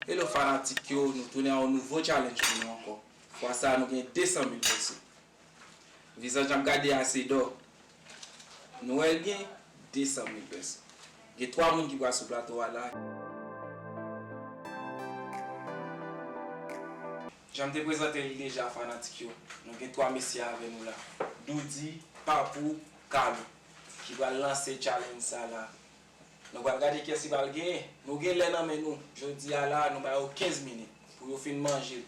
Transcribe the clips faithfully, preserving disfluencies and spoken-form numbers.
Hello fanatik yo, nou tounen a yon nouvo challenge pou nou ankò. Fwa sa a nou gen de san mil peso. Vizaj n ap gade a se dò. Nou wè l gen de san mil peso. Gen twa moun ki pral sou plato a la. Jan m te prezante l deja fanatik yo, nou gen twa mesye avè nou la. Doudy, Papou, Kalou, ki pral lanse challenge sa la. Nou pral gade kiyès ki pral genyen. Nou gen lè nan men nou. Jodi a la, nou ba yo kenz minit pou yo fin manje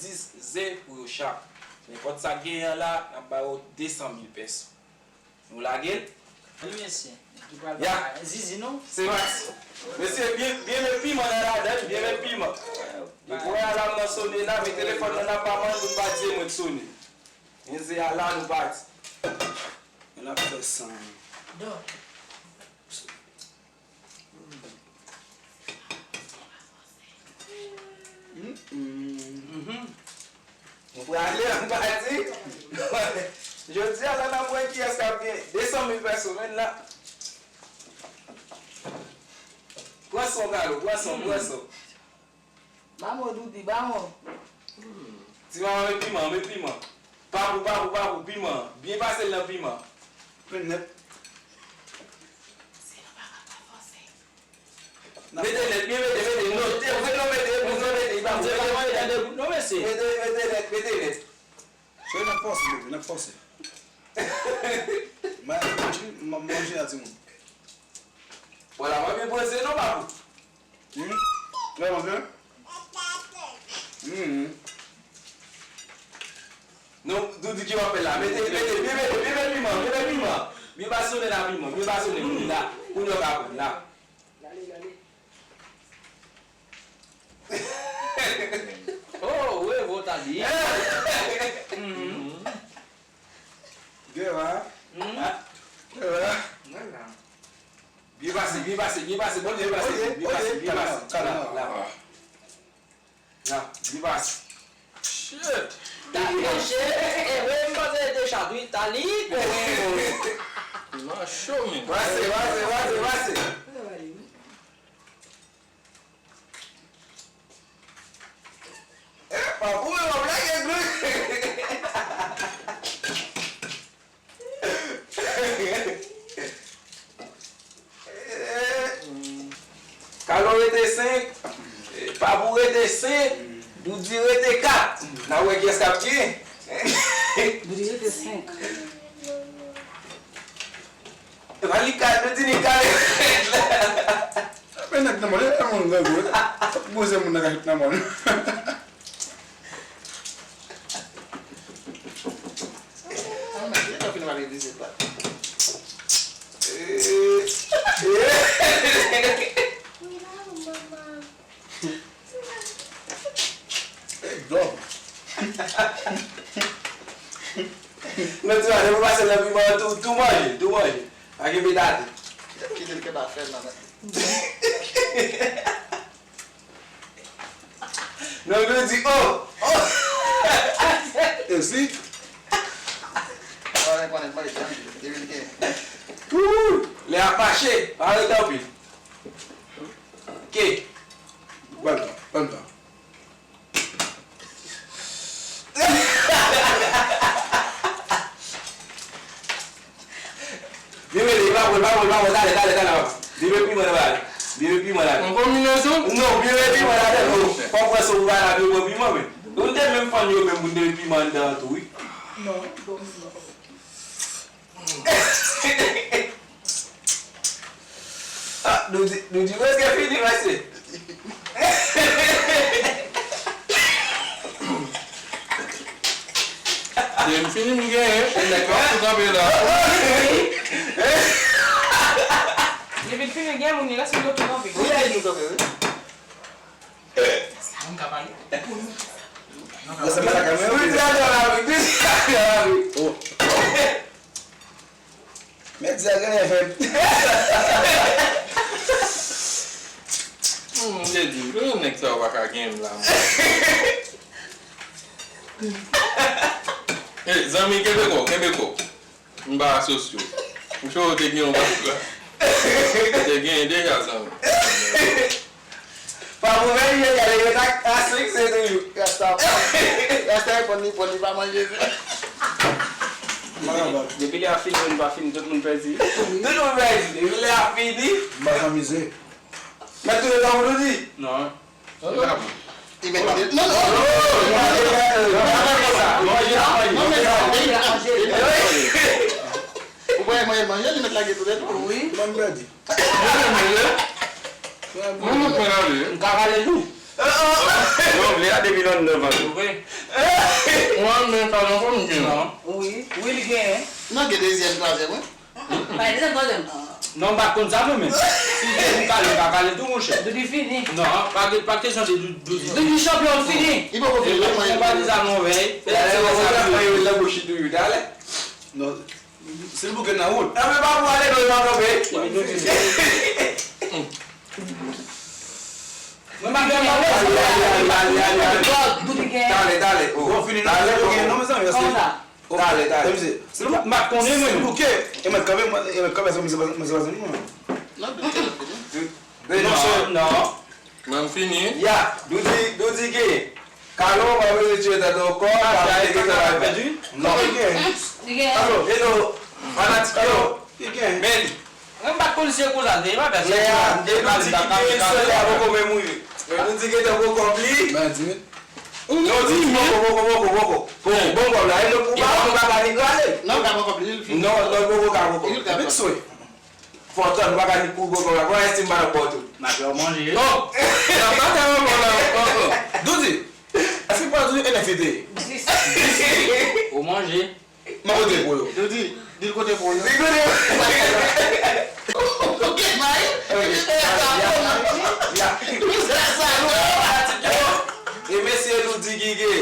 dis ze pou yo chak. Nenpòt sa k genyen an la, n ap ba yo de san mil peso. Nou lage l? Wi, mesye. Ki pral Ya. Zizi, non? Se pati. Mesye, byen, byen met piman nan ladan l, byen met piman. Depi w wè alam nan sone la, men telefòn nan nan pa mande, m pa di e mwen k sone. Men se a la nou pati. Men l ap fè san. Dò. Mm, mm. Mhm. Nou prale, nou pati. Jodi a la, n ap wè kiyès k ap gen de san mil peso, men la. Pran son, Kalou, pran son, pran son. Ba mwen, Doudy, ba mwen. Ti manman, met piman, met piman. Papou, Papou, Papou, piman. Byen pase l nan piman. Plen nèt. Mete nèt, byen mete, mete, non, te, mete, non, mete, li pa bon. Non, mesye. Mete, mete nèt, mete nèt. Soyez n ap fòse, bebe, n ap fòse. Ma, manje, m ap manje a timoun. Vwala, mwen byen panse non, Papou. Hmm? Lè manje? Hmm. Non, Doudy ki w ap fè la. Mete, mete, byen mete, byen mete piman, byen mete piman. Byen pa sonnen la piman, byen pa sonnen moun la. Kounye a w ka pran la. Oh, we vota di. Mhm. Gera. Mhm. Gera. Byen pase, byen pase, byen pase, bon, byen pase, byen pase, byen pase. Kalma, kalma. La, la. La, byen pase. Shit. Tali, e, e, m panse te chat, wi. Tali, kòman. Nan cho, men. Pase, pase, pase, pase. Epa, ou menm w ap lage grenn. Kalon rete senk, Papou rete senk, Doudy rete kat. N a wè kiyès k ap gen. Doudy rete senk. Epa li kale, Doudy li kale. Men nèg nan mwen, e moun grangou, e. Boze moun nan kachèt nan mwen. Mwen di w, depi w pase nan piman an, tou, tou manje, tou manje. Pa gen pete atè. Kite l kenbe afè l nan men. Non, yo di, oh, oh. E si? Konnen, konnen, mwen, depi l gen. Wouy, lè ap mache, pa rete anpil. Ke. Ban m tan, ban m tan. Byen mete, pa pran, pa pran, pa pran, talè, talè, talè, papa. Byen met piman nan bagay. Byen met piman ladan. Yon konbinezon? Non, byen met piman ladan, non. Fò w pran son pou bagay la, byen pran piman, men. Nou te menm fann yo menm pou n te met piman anndan an tou, wi. Non, bon, non. Ah, nou di, nou di prèske fini, mesye. Depi m fini, m genyen. Nèg la tou kanpe la. Depi l fini, gen moun, li lèse l tou kanpe. Wi, gen moun kanpe, wi. Sa moun ka pale. Yo se pa kamera. Wi, wi, wi. Oh. Mèt di a genyen fèt. Hmm, m te di, pou yon nèg sa yo pa ka genyen m la, mwen. Ey, zanmi, kenbe kò w, kenbe kò w. M pa asosye w. M chwa w te gen yon bagay la. Ou te genyen deja, zanmi. Pa pou vèni, men gade, yo Li pran, li pa manje. Depi lè a fini, moun pa fini, tout moun pèdi. Tout moun pèdi. Depi lè a fini. M pa t anmize. Mèt tounen tan pou nou di. Non. Li mèt mande. Non, non, non. Manje, manje. Ou pa manje, manje, li mèt lage tounen tan. Wi. Mwen pèdi. Mwen, mwen pran ale. M ka rale tou. Mwen vle a depi nan nèf an tou. Vre. Mwen, men sa nan fòm gen. Non. Wi, wi, li genyen. Non, gen dezyèm, twazyèm, wi. Pa gen dezyèm, twazyèm. Non, m pa t konn sa, mwen menm. Si gen pou kale, m ka kale tou, monchè. Doudi fini. Non, pa gen, pa kesyon de Doudi. Doudi chanpyon fini. Li poko fini, mwen pa di sa, non, vèy. Talè, talè. Non. Si l bouke nan wout. Enben pa pou ale non, li pa kanpe. Mwen pa gen mwen. Talè, talè. Bon, fini non, talè, non, mezanmi, paske talè, talè. Si l bouke, e mwen kanpe, mwen, e mwen kanpe, se mwen, se mwen, se mwen. Non, non. Mwen m fini. Ya, Doudi, Doudi gen. Kalon, pa vle retire tèt ankò, pa vle gen travay pèdi. Non, li gen. Li gen. Alo, hello, fanatik yo. Li gen. Men, mwen m pa t konn si e konsa l te ye, pa fè sa. E Doudi ki gen sèl la poko menm rive. Men Doudi gentan pran kòb li. Non, Doudi poko, poko, poko, poko. Bon, bon kòb la, e mwen pou ba, mwen pa ka ni krale. Non, l ka pran kòb li, li fini. Non, non, poko ka pran kòb. Big swing. Fò tann, ou pa ka ni kouri kòkò la, pran estim pa nan pòt ou. N ap fè w manje. Oh! N ap batay ankò la, ankò. Doudi, èske pral Doudi N F I T? Ou manje. M ap vote pou yo. Doudi, di l kote pou yo. Di kote pou yo. Ok, bye. E mesye Doudi Gige.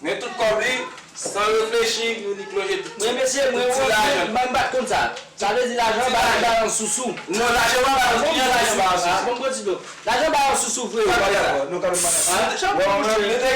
Men tout kòb li, san reflechi, Younik lonje tout ti, mwen, mesye, mwen, ti lajan. Mwen, mwen pa t konn sa. Sa vle di lajan ba, ba yon sousou. Non, lajan pa ba yon sousou. Lajan pa yon sousou. Bon, bon, ti do. Lajan ba yon sousou, vre. Nou te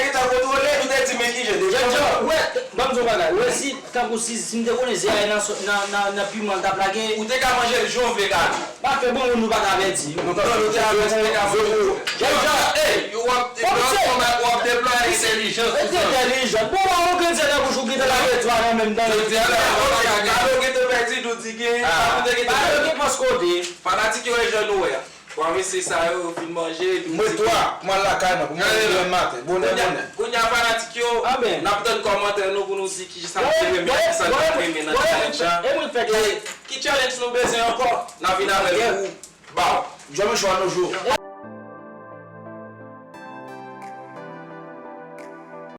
gentan kontwole, nou te di, men ki jan de jan. Wè, ban m di w bagay. Wè, si, tankou si, si m te konnen Zeyay nan, nan, nan, nan piman l t ap lage. Ou te ka manje l jan w vle, Gaby. Pa fè bon moun nou pa ka avèti. Non, nou te avèti, nou te ka voye. Jèn jan, ey, w ap, w ap deplwaye entèlijans. Rete entèlijan. Bon, w a okenn sèt nan bouch ou gentan lage twa nan menm tan. Jodi a la, ok, Kalo gentan pèdi, nou di gen, Kalo gentan pèdi. Kalo gen pòs kote. Fanatik yo e jan nou wè a. Twa mesye sa yo fin manje, nou di gen. Mwen twa, pou m al lakay mwen, pou mwen demen maten, bonè, bonè. Kounye a fanatik yo, n ap tann kòmantè nou pou nou di ki sa nou te renmen, ki sa nou pa t renmen nan challenge la. E ki challenge nou bezwen ankò, n a vin avè l pou Baw. Jòm chwa nou jou.